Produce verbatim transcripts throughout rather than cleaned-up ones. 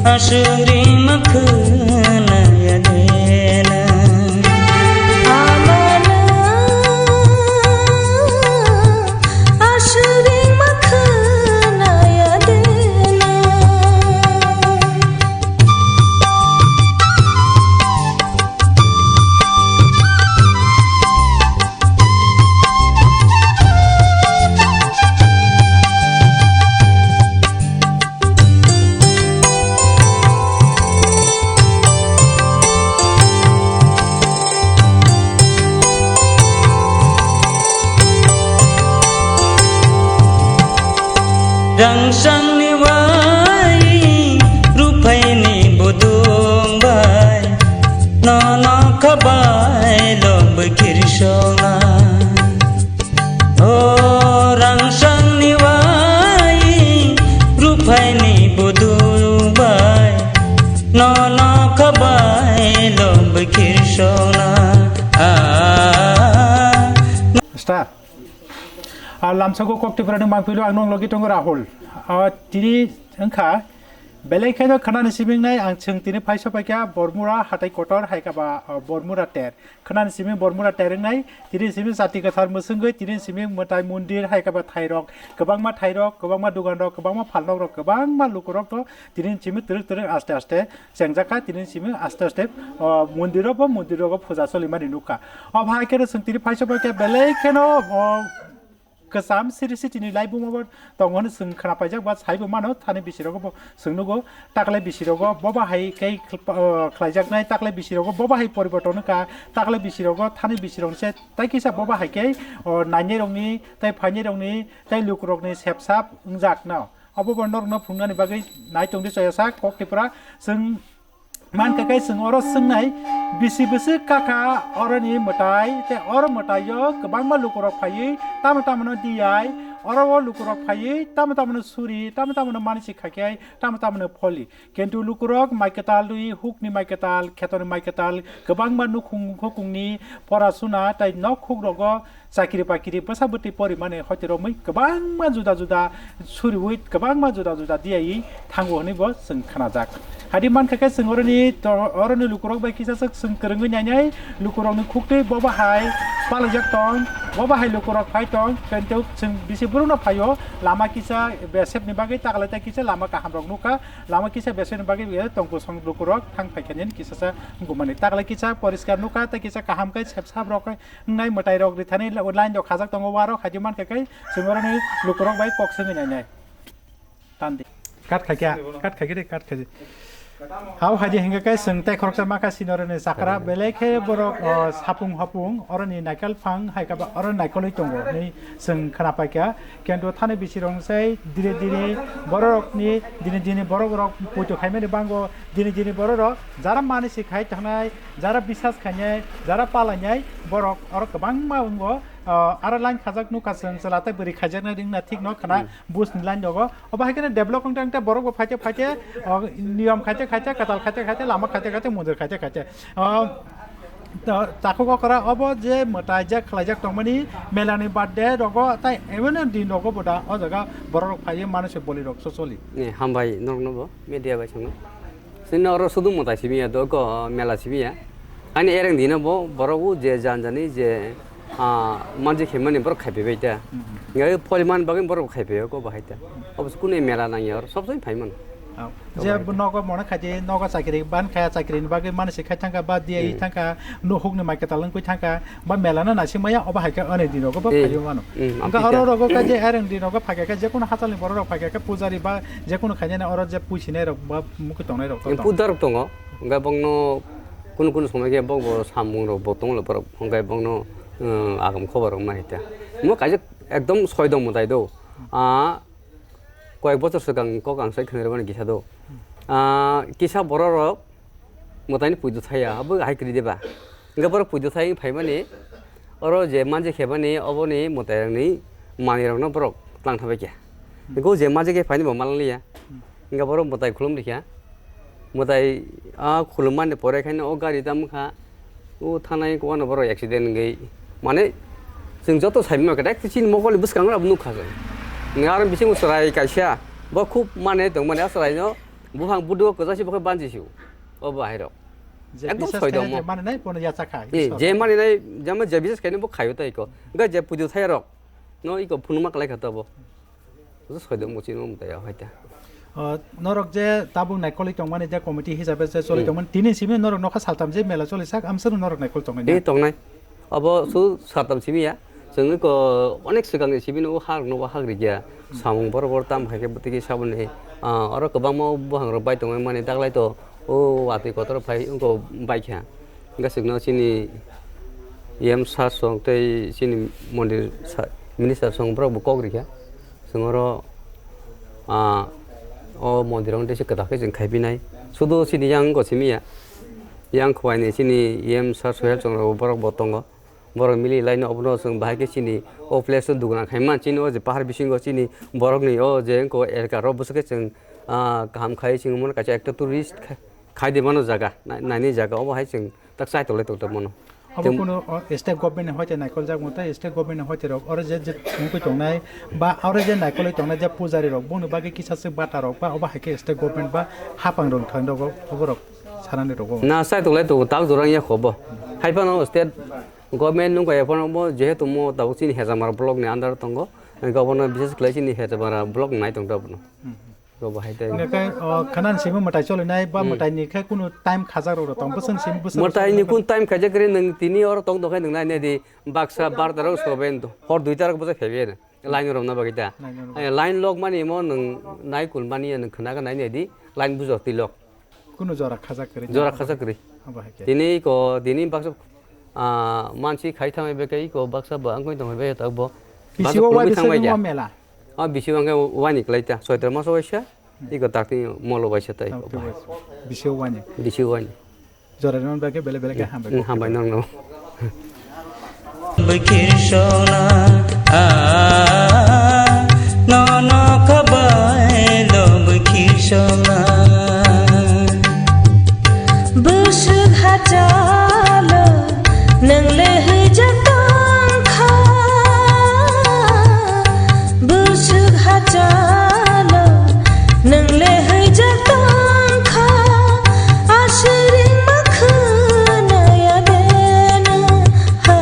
Aswk ringma khwnaya de na? Amana aswk ringma khwnaya de na? Rangsangni wai, ruphaini budung bai, nono khabai lobwi khirsona. O rangsangni wai, ruphaini budung bai, nono khabai lobwi khirsona. Ah. Star. Ar lamsogo kok Tripura ni mangpilo ang nong logi tongo Rahul. Ah, tini wngkha belai kheno khwnani simingnai ang chwng tini phaisa paikha Bormura hatai kotor hai kaba, ah, Bormura ter. Khwnani siming Bormura ter wngnai tini siming jati kwthar mwswngwi tini siming mwtai mondir hai kaba thairok kwbangma thairok kwbangma doganrok kwbangma phalnokrok kwbangma lukurok to tini siming twrwk twrwk aste aste Chengjak kha tini simi aste aste, o, mondir o bo mondir rogo puja solimani nukha. O bahai kheno chwng tini phaisa bai khe belai kheno, o, kwcham siri sitini laibuma bo tongo hwnwi chwng khwna paijak ba saibo mano thani bisi rogo bo chwng nugo taklai bisi rogo bo bahai khe, o, khlaijaknai taklai bisi rogo bo bahai poriborton wngkha taklai bisi rogo thani bisi rok se tai kisa bo bahai khe, o, nainai rokni tai phainai rokni tai lukurokni sepsap wngjakno. Obo bo norokno phunuknani bagwi nai tongdi choyasa kok Tripura. Chwng mankha khe chwng oro swngnai bisi bwswk kakha oroni mwtai tei oro mwtaio kwbangma lukurok phaiwi tamo tamo no diyai oro o lukurok phaiwi tamo tamo no suri tamo tamo no mansi khaikhe tamo tamo no pholi. Kintu lukurok mai kwtal rwi hukni mai kwtal, khetoni mai kwtal, kwbangma nukhung nukhungni pora suna tei nok huk rogo chakri bakri bwsa bwtwi porimani hoite romwi kwbangma juda juda suriwi kwbangma juda juda diyaiwi thango hwnwi bo chwng khnajak. Hadi mankha khe chwng oroni to-, oroni lukurok bai kisa swk chwng kwrwngwi nainai lukurokni khuktwi bo bahai palaijak tong, bo bahai lukurok phai tong, kintu chwng bisi borokno phaio lama kisa besepni bagwi taklai tei kisa lama kahamrok nukha. Lama kisa beseni bagwi tongkosong lukurok thang phaikha nini kisasa wngkukmani. Taklai kisa poriskar nukha tei kisa kaham khe sepsap rok wngnai mwtai rok rithani line rok khajak tongo warok haidi mankha khe chwng oroni lukurok bai kok swngwi nainai. Tandi. Cut khaikha, cut khaikha de, cut khaikha. Hao haidi hingkha khe chwng tei khoroksa makha sinoroni chakra belai khe borok, o, sapung hapung oroni naikel phang hai khe ba oro naikolwi tongo hinwi chwng khna paikha. Kintu thani bisirok se dire dire bororokni dire dire borokrok poito khaimani bango dire dire bororok jara manisi khai thangnai, jara bisas khainai, jara palainai borok oro kwbangma wngo. Ah, aro line khajak nukha chwng chwla tei bwrwi khaijaknai wngna thik no khna bush ni line rogo. Obo hai kheno develop wngte wngte borok bo phaite phaite, ah, niyom khaite khaite, kwtal khaite khaite, lama khaite khaite, mondir khaite khaite. Ah, Ta-, takhuk okra obo je mwtai je khlaijak tongmani mela ni birthday rogo tai emon din rogo bo da o jaga borok rok phaiwi mano se boli rok so choli. Ni hambai norok no bo media bai swngo. Chini oro sudu mwtai simi ya do ko mela simi ya. Ani ereng dino bo borok u je jan jani je, ah, manji khemani borok khaipi bai ta. Mhm. Ngai poli man bagwi borok khaipi ko bahai ta. Obo kunu mela nang ya oro sob somoi phai mano. Ah, je nogo mone khaidi nogo chakri ban kha chakri ni bagwi mani se khai thangkha ba D I E thangkha no huk ni mai kwtal wngwi thangkha ba mela no naising maya obo hai khe ani din rogo bo phaiwi mano. Hwnkhe oro rogo kha je ereng din rogo phaikha khe je kono hachal ni borok rok phaikha khe pujari ba je kono khainani oro je puisinai rok ba mukwi tongnai rok to tong. Puda rok tongo hwnkhe bongno kunu kunu somoi khe bok bo samung rok bo tonglo borok hwnkhe bongno, um, agam khobar rok ma hita. Mo kaisa ekdom soidong mwtai do. Ah, koyek bochor swkang kok ang sai khwnai rwmani kisa do. Ah, kisa borok rok mwtai ni puido thaya, abo hai kwrwi de ba. Hwnkhe borok puido thai phaimani, oro je manje khebani, oboni mwtai rokni manwi rokno borok tlang thabai kha. Hwnkhe je manje khe phaini bo malaliya. Hwnkhe borok mwtai khulum rikha. Mwtai, ah, khulum mani pore khaino o gari dam kha. O thanai ko ano borok accident wngwi. Mane, chwng joto sai mano khe, direct chini mokol ni bwskango abo nukha chwng. Nang aro bisingo chwrai kaisa, bo khub mane tong mani a chwraino Buphang budu kwchasi bo khe banji si o bahai rok. Je Ekdom bisas soidom khainai mo. je mani nai bono yacha kha, Eh, Isor. je mani nai, jama je bisas khainai bo khaio tai ko. Ga je pujo thai rok. No iko phunuma kalai kha tabo. Soidom mo chini um taya hoita. O, norok je tabuk naikolwi tongmani je committee hisabe je choli Hmm. tongmani, tini simi norok nokha saltam je mela choli sak, amsano norok naikol tongnai Eh, na? tongnai. Abo su saltam simi ya. Chwng iko onek swkangni simi no hak no hak rigya. Samung bor bor tam hai khe bwtwi saboni. Ah, oro kwbangma buphang rok bai tongmani daglai to. O watwi kotor phai wngko bai kha. Hingke chwngno chini E M sir song tei chini mondir sa-, minister song borok bo kok rikha. Chwng oro, ah, o mondir rok tei se kwtal khe chwng khai pinai. Sudo chini yang wngko simi ya. Yang khwlai ni chini E M sir Sohel chong rok borok bo tongo. Borok mili lai no obono chwng bahai khe chini o place o duguna khai man chini o je pahar bisingo chini borok ni o je wngko elka rok bwswk khe chwng, ah, kaham khai chwng mano kaisa ekta tourist khai, khai de mano jaga, nai-, naini jaga obo hai chwng tak chai tolai tongtong mano. Abo Tei kuno, o, state government ni hoite naikol jak mano tei state government ni hoite rok oro je, je mungkoi tongnai ba oro je naikolwi tongnai je pujari rok bongni bagwi kisa se bata rok ba obo hai khe state government ba hapang rok thang rok obo rok sanani rok obo. Na chai tolai tongo tak jora ya khobo. Hai phano state Government nung kaya phano bo jehetu mo tabuk chini Hejamara block ni under tongo, hingke obono bises khlai chini Hejamara block nai tong tabukno. Hmm. Bo bahai tei. Hingke kai, o, khanan simi mwtai cholinai ba Hmm. mwtai ni khe kunu time khajak rok tong, bwswng simi bwswng Mwtai ni rok kun time khajak kri nung tini oro tong tong khe nung nai nai di baksa bar tarok soben hor dui tarok bwsa khebe na. Line rom na bagwi ta. Line rom. Eh, line lok mani mo nung nai kul mani ya nung khna ga nai nai di line bujo ti lok. Kunu jora khajak kwrwi. Jora khajak kwrwi. Abo hai khe. Tini ko, tini baksa, ah, mansi khai thangwi bai khe iko baksa bo angkoi tongwi bai tak bo. Bisi Baksa o pulwi wai thangbai bising khe. Mela. Ah, bisi o angkhe wani kwlai ta. Soitra maso waisa. Hmm. Iko tak tini molo waisa tai. Tak tini waisa. Bisi o wani. Bisi o wani. Jora non bai khe bele bele khe hambai. Hmm, hambai nang no. Bwkhir sona, ah, nono khabai lo bwkhir sona. Bwswk hachalo nwng le hwijak tong kha. Bwswk hachalo nwng le hwijak tong kha. Aswk ringma khwnaya de nwng. Ha,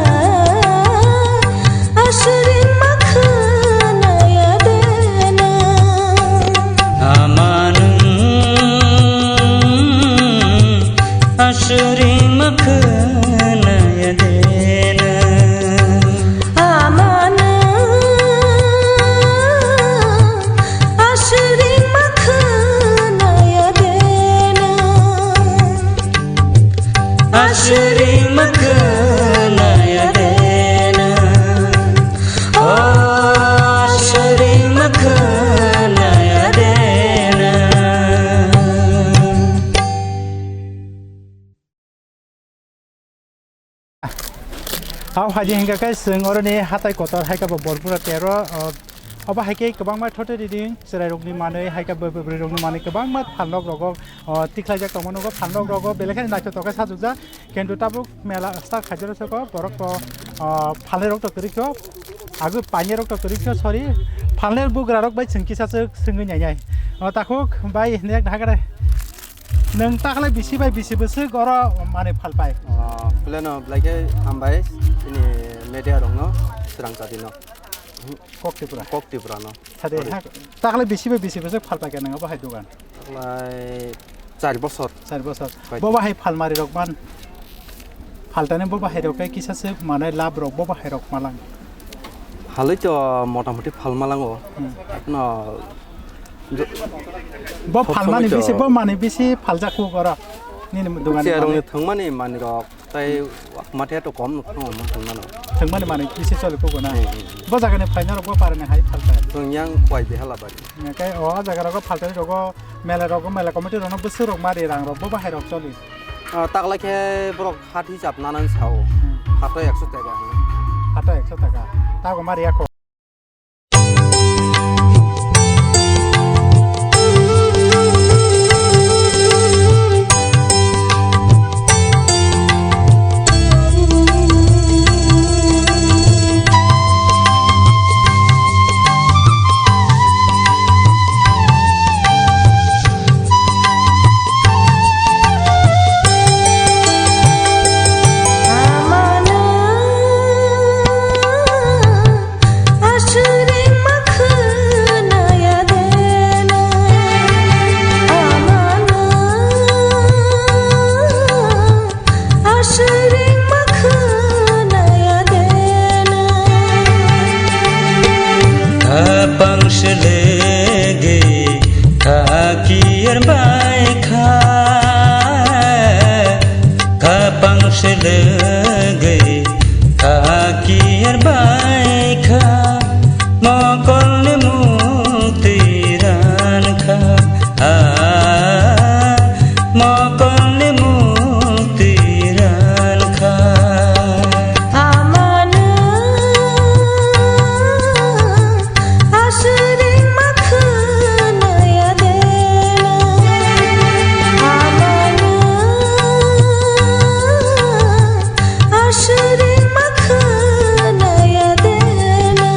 aswk ringma khwnaya de nwng. Ama nwng aswk ringma khwnaya de nwng. Ama nwng aswk ringma khwnaya de nwng. Aswk ringma khwnaya de nwng. O aswk ringma khwnaya de nwng. Hao haidi hingka khe chwng oroni hatai kotor hai khe bo Borpura tero, o, obo hai khe kwbangma thotwi riding chwrairokni manwi hai khe bo bwrwirokni manwi kwbangma phalnok rogo, o, tikhlaijak tongma nugo, phalnok rogo belai kheno naithotok khe sajokjak. Kintu tabuk mela start khaijak rw soko borok to, o, phalnai rok to kwrwi kho, agwi painai rok to kwrwi kho, sorry, phalnai bugra rok bai chwng kisa swk swngwi nainai. O, takhuk bai nek nahagare. Nwng takle bisi bai bisi bwswk oro manwi phalpai? Ah, pleno belai khe hambai chini media rokno, Srang Jatino. Kok Tripura. Kok Tripura no. Sade Sorry. Ha, takle bisi bai bisi bwswk phalpai khe nwng abo hai dogan? Taklai char bosor. Char bosor. Bai. Bo bahai phalmari rok man? Phaltani bo bahai rok khe kisa se manai lab rok bo bahai rok malang. Haloi to motamoti phal malango. Hmm. No, jo-, Bo Thok phalmani samai bisi, to. Bo mani bisi phaljak kuk oro. Nini dogan Chair mani. Rokni thwngmani manwi rok tai mathe to kom nuk thwngmani. Thwngmani mani bisi choli kuk na. Hmm, hmm. Bo jagani phaina rok bo parani hai phalta. Thwng yang kwai behala bari. Hingke o jaga rogo phaltari rogo mela rogo mela committee rono bwswk rok mari rang rok bo bahai rok choli. Ah, taklai khe borok hat hisab nanan sao. Hmm. Hato ekso taka hwnwi. Hato ekso taka. Tago mari ako. Bai kha, khapang selengwi kha kiyar bai kha, mokolni mukti ran kha, ah, mokolni mukti ran kha. Amano aswrwng ma khwnaya de na. Amano aswrwng ma khwnaya de na.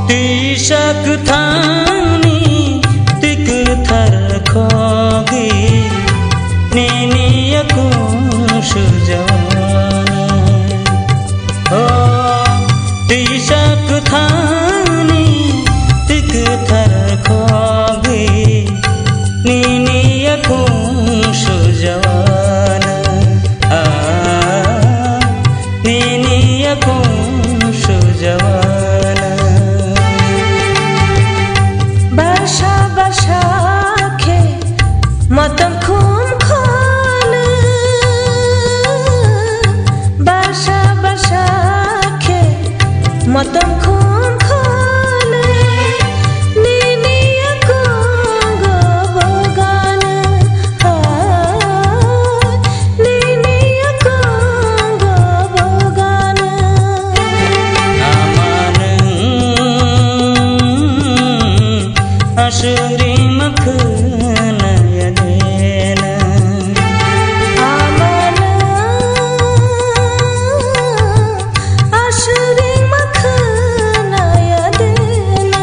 Twisa kwthangni twi kwthar khogwi nini yakung sujawana. O twisa kwthangni twi kwthar khogwi nini yakung sujawana. Ah, nini yakung sujawana. Basa basa khe motom khum kholo, basa basa khe motom khum kholo, nini yakungo bogana, ah, nini yakungo bogana. Amanung aswk ringma khwnaya de na. Amano aswk ringma khwnaya de na.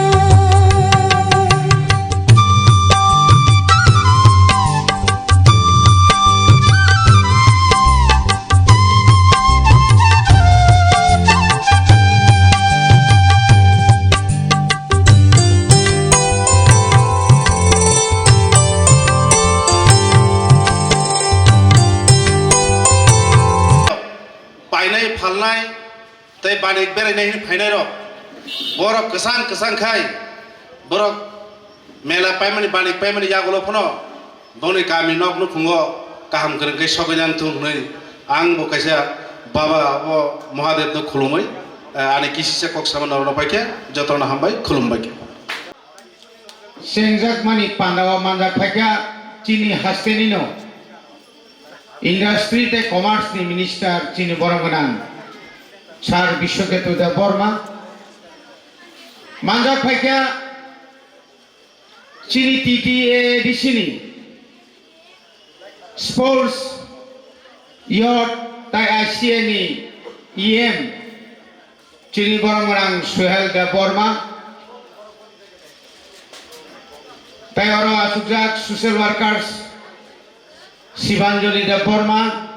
Painai phalnai tei banik berainai hwnwi phainairok, borok kwchang kwchang khai borok mela paimani, banik paimani yagulo phano bongni kami nok nukhungo kaham kwrwng khe sogwi nang thung hwnwi ang bo kaisa Baba o Mahadevno khulumwi, eh, ani kisisa kok sama norokno paikhe jotono hambai, khulumbai khe. Chengjakmani pandao manjak phaikha chini hastenino Industry tei Commerce ni Minister chini borom gwnang Sir Biswaketu Debbarma, manjak phaikha chini T T A A D C ni Sports, Youth tei I C A ni E M, chini borom gwnang Suhel Debbarma, tei oro achukjak social workers Sibanjali Debbarma,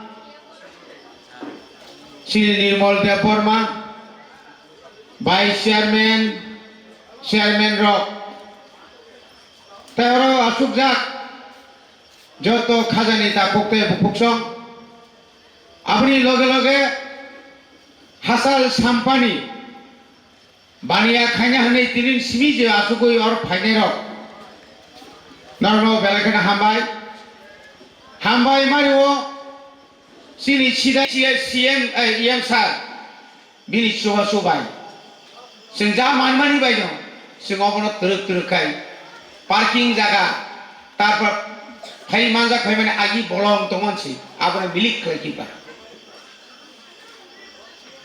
chini Nirmal Debbarma, Vice Chairman, Chairman rok, tei oro achukjak joto khajani takhuk tei buphuksong, aboni loge loge hachal sampani baniya khaina hwnwi tini simi je achugwi oro phainairok, norokno belai kheno hambai. Hambai mani o chini sida C M, eh, E M sir, bini chubachu bai. Chwng ja manmani bai no, chwng obono twrwk twrwk khai parking jaga, tarpor phai manjak phaimani agi bolong tongmani se, abono milik khlai khe ba.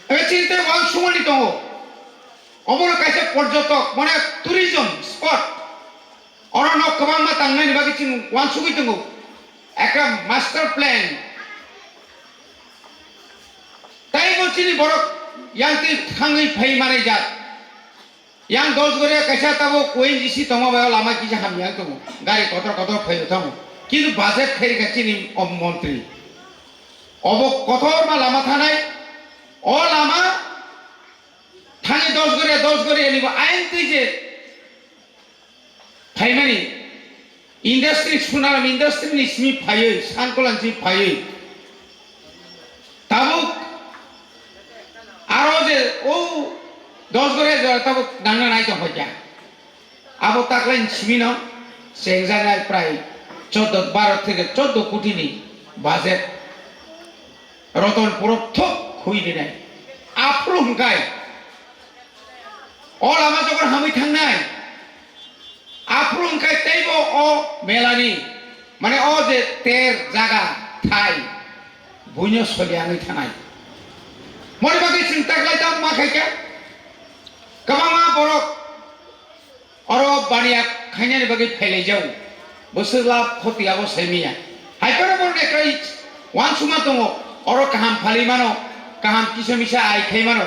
Ebe chini tei wansukmani tongo. Obono kaisa porjotok, mane tourism spot. Oro nok kwbangma tangnaini bagwi chini wansugwi tongo. Ekta master plan. Tei bo chini borok yang twi thangwi phai manai jak. Yang dos goria kaisa tabuk O N G C tongma bai o lama kisa hamya wng tongo. Gari kotor kotor phai o tamo. Kintu budget khairikha chini o montri. Obo kotorma lama thanai, o lama thani dos gore, dos gore ani bo ain twi je phaimani industry, Sunaram industry ni simi phaiwi, Sankolan simi phaiwi. Tabuk aro je o dos gore jora tabuk nangna nai tong phaikha. Abo taklaini simino chengjaknai prai chordo, baro theke chordo kotini budget Rotonpuro thok khwi rinai. Aphuru hwnkhe o lama jokon hamwi thangnai. Aphuru hwnkhe teibo o melani, mane o je ter jaga thai buino soliangwi thanai. Moni bagwi chwng taklai tamo ma khaikha. Kwbangma borok oro baniya khainani bagwi phailaijago. Bwswk lab khoti abo saimanya. Hai phano borok ekrai uansukma tongo. Oro kaham phalwi mano, kaham kisa misa ai khai mano.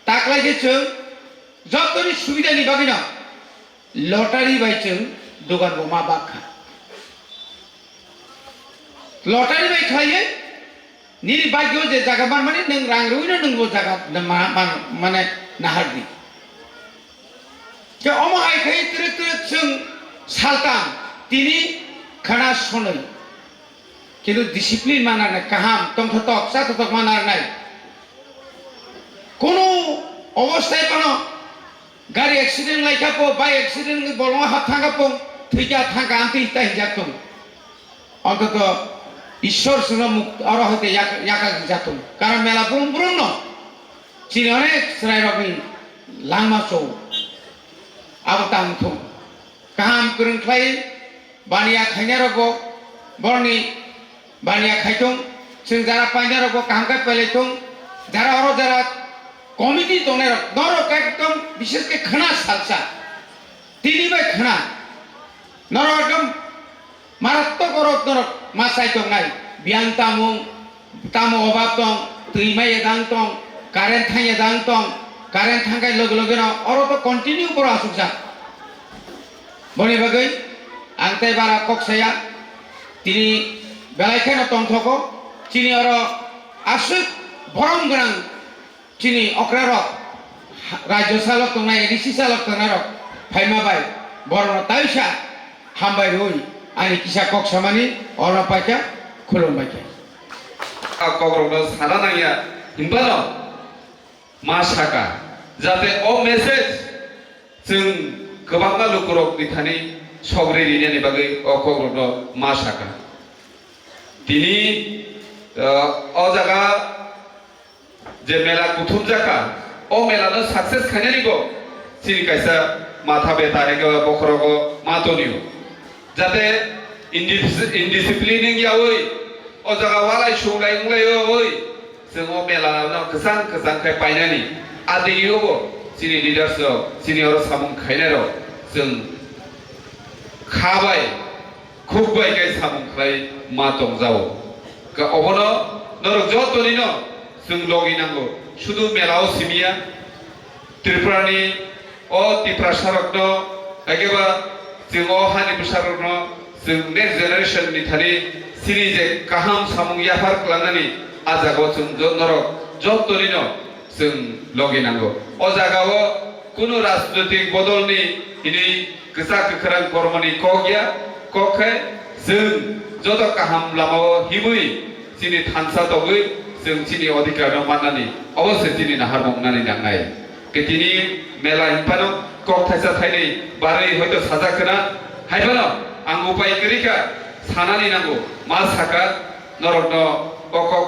Taklai khe chwng jotoni subidani bagwino lottery bai chwng dogan bo ma bak kha. Lottery bai khlaiwi nini bagyo je jaga manmani nwng rang rwino nwng bo jaga ma-, man-, mane nahar di. Khe omo hai khai twrwk twrwk chwng saltam tini khana sonwi. Kintu discipline ma narnai, kaham tongthotok chathotok ma narnai. Kunu obostai phano gari accident lai kha po, bike accident ni bolongo hap thang kha po, thwi kha thang kha amtwi ta hinjak tong. Ontoto Ishwar sino muk-, oro hoite yak-, yaka hinjak tong. Karon mela brum brum no chini onek chwrai rok ni langma chou. Abo tang thung. Kaham kwrwng khlai baniya khainai rokbo borokni baniya khai thung, chwng jara painai rokbo kaham khe pailai thung, jara oro jara committee tongnai rok, norok ekdom bishesh khe khwna salsa, tini bai khwna, norok ekdom marattok oro norok ma chai tongnai, biyang tamung, Tamo obab tong, twi mai edang tong, current thang edang tong, current thang kai loge loge no oro to continue boro asukjak. Boni bagwi ang tei bara kok saya, tini belai kheno tongthogo, chini oro aswk borom gwnang chini okrarok, rajyo salok tongnai, A D C salok tongnairok phaima bai borokno taisa hambai rwui ani kisa kok samani oro paikha, khulumbaikha. A kokrokno sana nangya hinphano ma saka, jate o message chwng kwbangma lukurokni thani sogri rinani bagwi o kokrokno ma saka. Tini, uh, o jaga je mela kuthum jakha, o mela no success khainani bo chini kaisa matha beta eke bokhorogo ma tonio. Jate indis-, indiscipline wngyaui o jaga walai sunglai wnglaio oi, chwng o mela no kwchang kwchang khe painani. A digi obo chini leaders rok, chini oro samung khainai rok chwng kha bai khuk bai khe samung khlai ma tongjao. Ka obono norok joto nino chwng logi nango. Sudu mela o simiya, Tripura ni o Tiprasa rok no, eke ba chwng o hani bwsa rok no chwng next generation ni thani chini je kaham samung yaphar kwlangnani a jaga o chwng jo-, norok joto nino chwng logi nango. O jaga o kunu rajnoitik bodol ni hini kwchak kwkhrang kormoni kok ya, kok khe chwng joto kaham lama o himwi chini thansa togwi chwng chini odhikar no mannani obo se chini naharmung nani nangnai. Khe tini mela hinphano kok thaisa thainwi barwi hoito sajak khna, haiphano ang upai kwrwi kha sanani nango, ma saka norokno o kok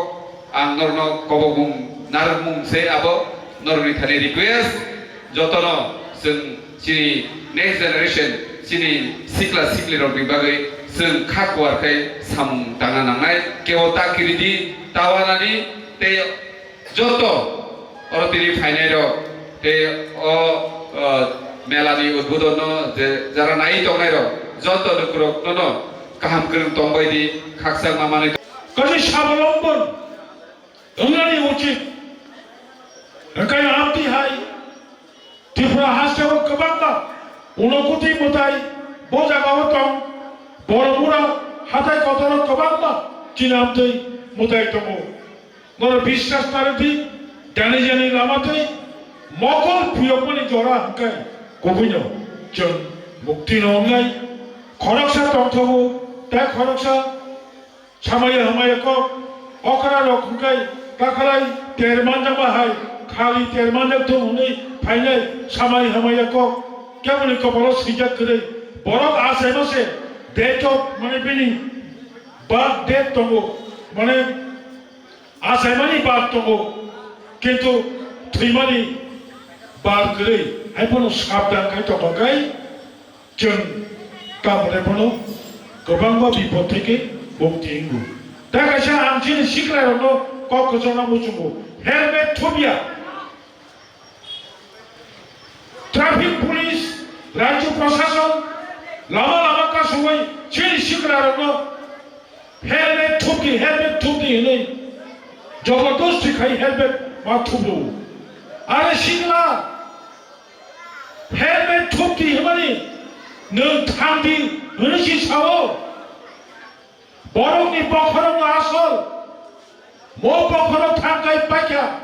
ang norokno kobokmung narwkmung se abo norokni thani request. Jotono chwng chini next generation, chini sikla siklirokni bagwi chwng kha kuar khai samung tangna nangnai. Kebo ta kiridi, ta wanani tei joto oro tini phainairok tei o, o, melani udbodonno je jara nai tongnairok joto lukuroknono kaham kwrwng tongbaidi khakchangma manwi. Kaisa swabolombon wngnani uchit. Hwnkhe amtwi hai Tripura hasteo kwbangma Unokuti mwtai bo jagao tong, Boromura hathai kotoro kwbangma chini amtwi mwtai tongo. Norok biswas narwdi, dani jani lama twi mokol phiyokmani jora hwnkhe kubuino chwng mukti no wngnai. Khoroksa tongthogo, tei khoroksa samaya hamaya kok, okra rok hwnkhe kakhalai ter manjakma hai, khali ter manjak thung hwnwi phainai samaya hamaya kok, keboni kopolo swijak kwrwi. Borok achaima se date of, mane, bini birth date tongo, mane, achaimani bar tongo, kintu thwimani bar kwrwi. Hai phano sabdan khai tongma khai chwng tamoni phano kwbangma bipod theke mukti wngo. Tei kaisa ang chini sikrarokno kok kwchangna muchungo, helmet thupya. Traffic police, rajyo prashason lama lama kasugwi chini sikrarokno helmet thupdi, helmet thupdi hinwi jobordosti khai helmet ma thubo. Are sikla, helmet thupdi hinmani nwng thangdi hinwi si sao. Borokni bokhorokno asol. Mo bokhorok thang kai paikha.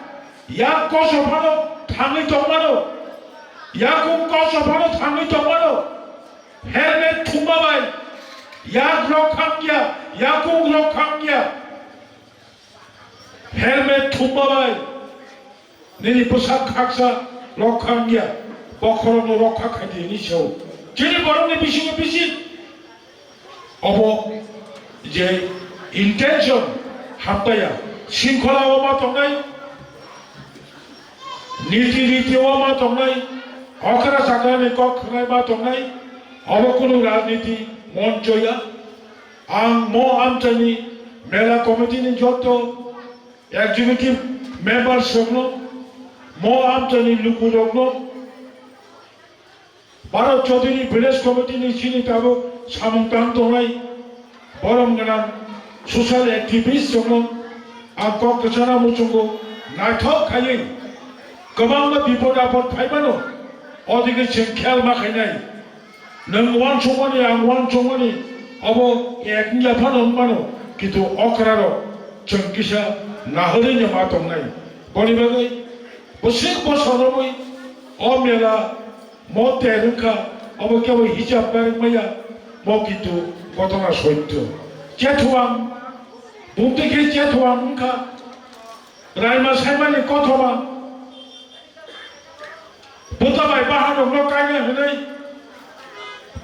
Yak koso phano thangwi tongmano. Yakung koso phano thangwi tongmano. Helmet thumma bai yak rok khangya, yakung rok khangya. Helmet thumma bai nini bwsak khaksa rokha wngya, bokhorokno rokha khaidi hinwi sao. Chini borokni bisingo bisi obo je intention hamtaya, singkhola o ma tongnai, niti riti o ma tongnai, okra chakrani kok khwnai ma tongnai, obo kunu rajniti moncho ya. Ang mo amchaini mela committee ni joto executive members rokno, mo amchaini lukurokno, Bharat Chaudhary Village Committee ni chini tabuk samung tang tongnai borom gwnang social activist rokno ang kok kwchana muchungo, naithok khaiwi kwbangma bipod apod phaimano, o digi chwng khel ma khainai. Nwng uansukmani, ang uansukmani, obo ek wngya phano wngmano, kintu okrarok chwng kisa nahorwi no ma tongnai. Boni bagwi bwswk bosor romwi o mela mo ter wngkha, obo kebo hijab berwk maya, mo kintu ghotona sotyo. Chethuang, bumtwi khe Chethuang wngkha, Raima Saimani kothoma. Buta bai bahanokno kaina hwnwi,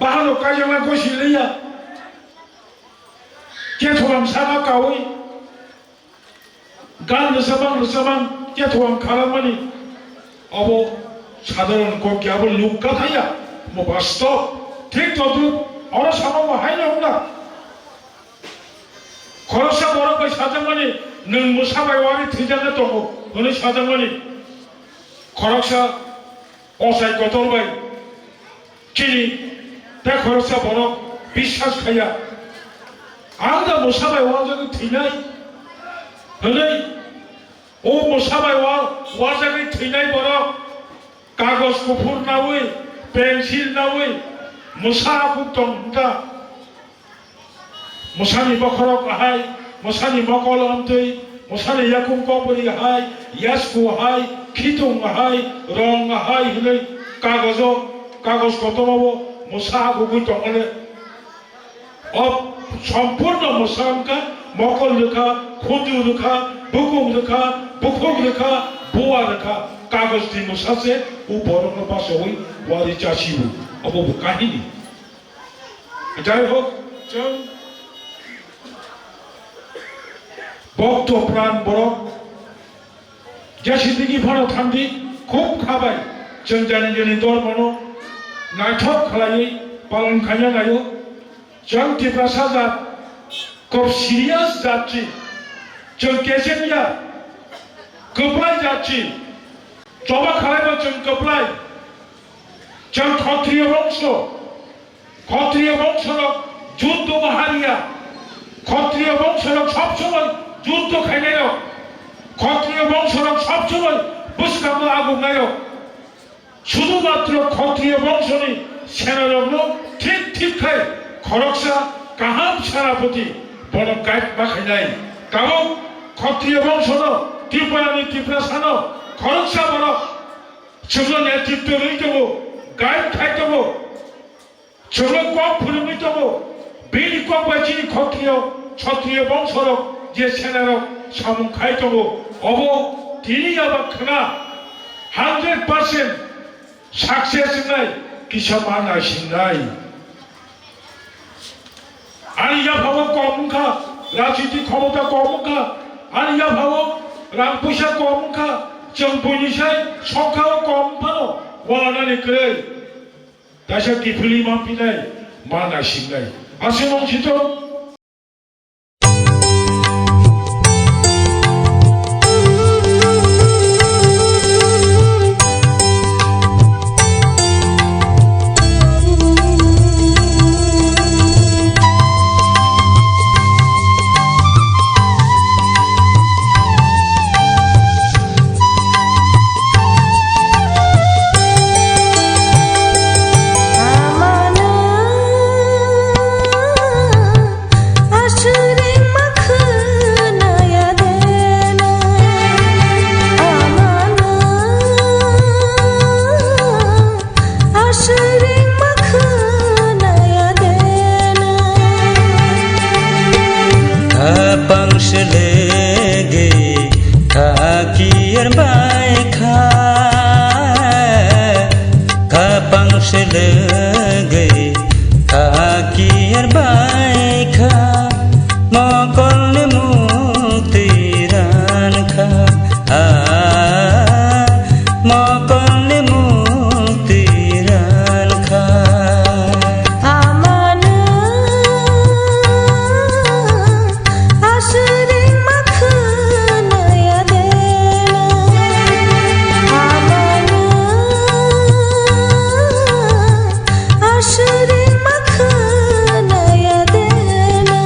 bahanok kaijakna gosi liya. Chethuang saka kaui, gan rwchabang rwchabang Chethuang khalangmani, obo sadharon kok ya, abo luk kathaya, omo bastob. Thik todrup oro sama bo haino wngna. Khoroksa borok bai sajakmani, nwng mwsa bai wari thwijaknai tongo hwnwi sajakmani. Khoroksa ochai kotor bai chini tei khoroksa borok biswas khaiya, ang da mwsa bai wajagwi thwinai hwnwi. O mwsa bai wa-, wajagwi thwinai borok kagoj kuphur naui, pensil naui, mwsa akuk tong hwnkha. Mwsani bokhorok ahai, mwsani mokol amtwi, mwsani yakung kokbwrwi ahai, yasku ahai, khitung ahai, rong ahai hwnwi kagojo, kagoj kotomo bo mwsa akugwi tongmani. O sompurno mwsa wngkha, mokol rwkha, khunju rwkha, bukung rwkha, bukhuk rwkha, buwa rwkha, kagoj ni mwsa se o borokno bachaui wari chasibo. Obo bo kahini. Jai hok, chwng bokto pran borok jesi digi phano thangdi, khub khabai chwng jani jani dormono naithok khlaiwi palon khaina naio. Chwng Tiprasa jat khub serious jat si, chwng kecheng ya, kwplai jat si, choba khlaibo chwng kwplai, chwng khotriyo bongso. Khotriyo bongsorok juddo o hariya. Khotriyo bongsorok sob somoi juddo khainairok. Khotriyo bongsorok sob somoi bwskango agungnai rok. Sudu matro khotriyo bongsoni senarokno thik thik khai khoroksa kaham senapoti bono guide ma khainai. Tabuk Khotriya bongsono, Tripurani Tiprasano, khoroksa borok chwngno netritw rwui tongo, guide khai tongo, chwngno kok phwrwngwi tongo. Bini kok bai chini khotriya, Chotriya bongsorok je senarok samung khai tongo, obo tini yaba khna hundred percent success wngnai, kisa ma naisingnai. Ani yaphao kom wngkha, rajniti khomota kom wngkha, ani yaphao rang puisa kom wngkha, chwng buini sai songkhao kom phano wanani kwrwi. Kaisa kiphilwi ma phinai, ma naisingnai. Aswk wng sito. Aswrwng ma khwnaya dena. Khapang swlwgwi khakir bai kha. Khapang swlwgwi khakir bai kha. Mokolni mukti ran kha, ah, mokolni mukti ran kha. Amano aswrwng ma khwnaya dena. Amano aswrwng ma khwnaya dena.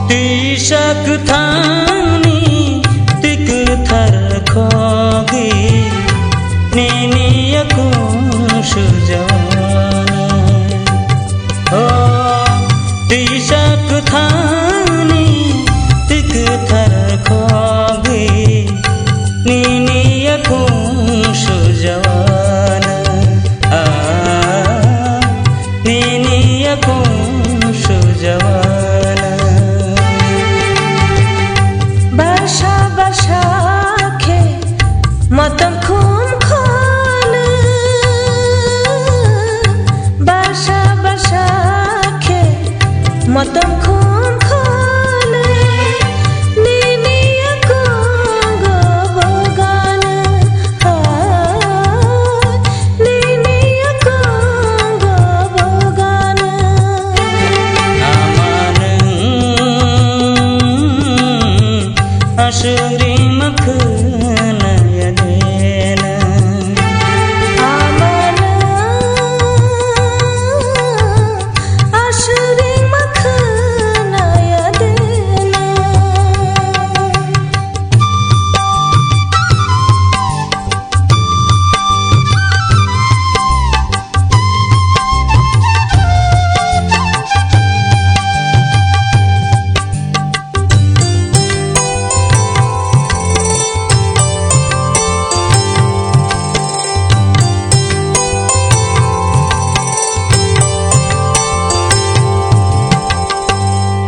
Tisa kwthangni twi kwthar khogwi nini yakung sujawana. O tisa kwthangni twi kwthar khogwi nini yakung sujawana. Ah, nini yakung sujawana. Basa basa khe motom khum kholu, basa basa khe motom khum kholu, nini yakungo bogana. Nini yakungo bogana. Amanung aswk rima khwnaya dena. Amanung aswk rima khwnaya dena.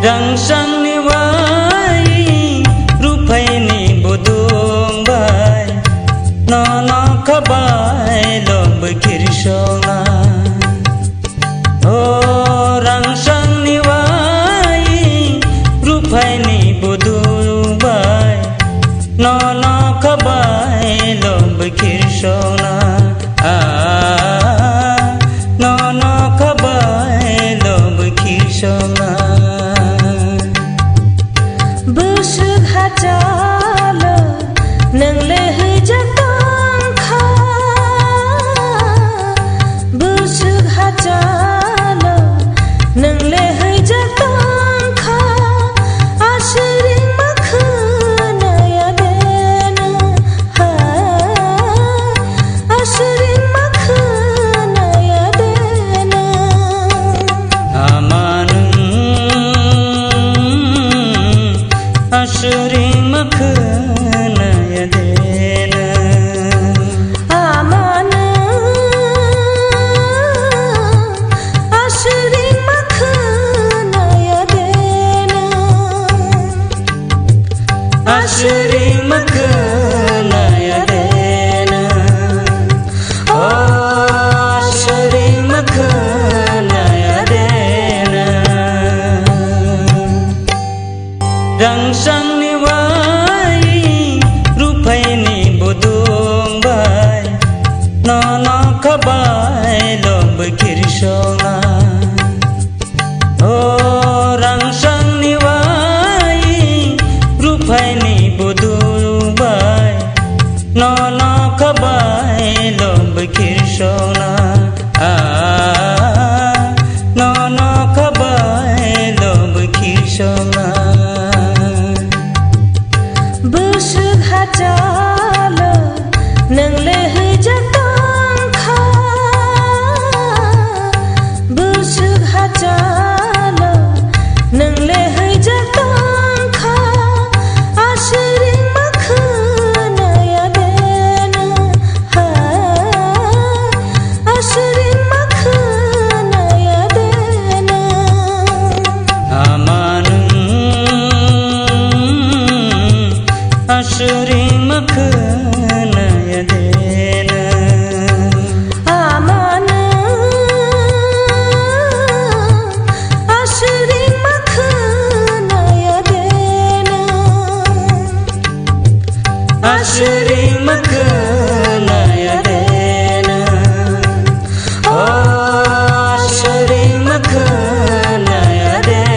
Rangchakni wai, ruphaini budung bai, nono khabai lobwi khirsokna. O rangchakni wai, ruphaini budung bai, nono khabai lobwi khirsokna. Ah, nono khabai lobwi khirsokna. Bwswk hachalo nwng le hwijak Khabai lom bwkhir sona. O rangsangni wai, ruphaini buduk bai, nono khabai lom bwkhir sona. Ah, nono khabai lom bwkhir sona. Bwswk hachalo nwng le hwijak tongkha. Bwswk hachalo nwng le hwijak tongkha. Aswrwng ma khwnaya de nwng, ha. Aswrwng ma khwnaya de nwng. Ama nwng aswrwng ma khwnaya de nwng. Ama nwng aswrwng ma khwnaya de nwng. Aswrwng ma khwnaya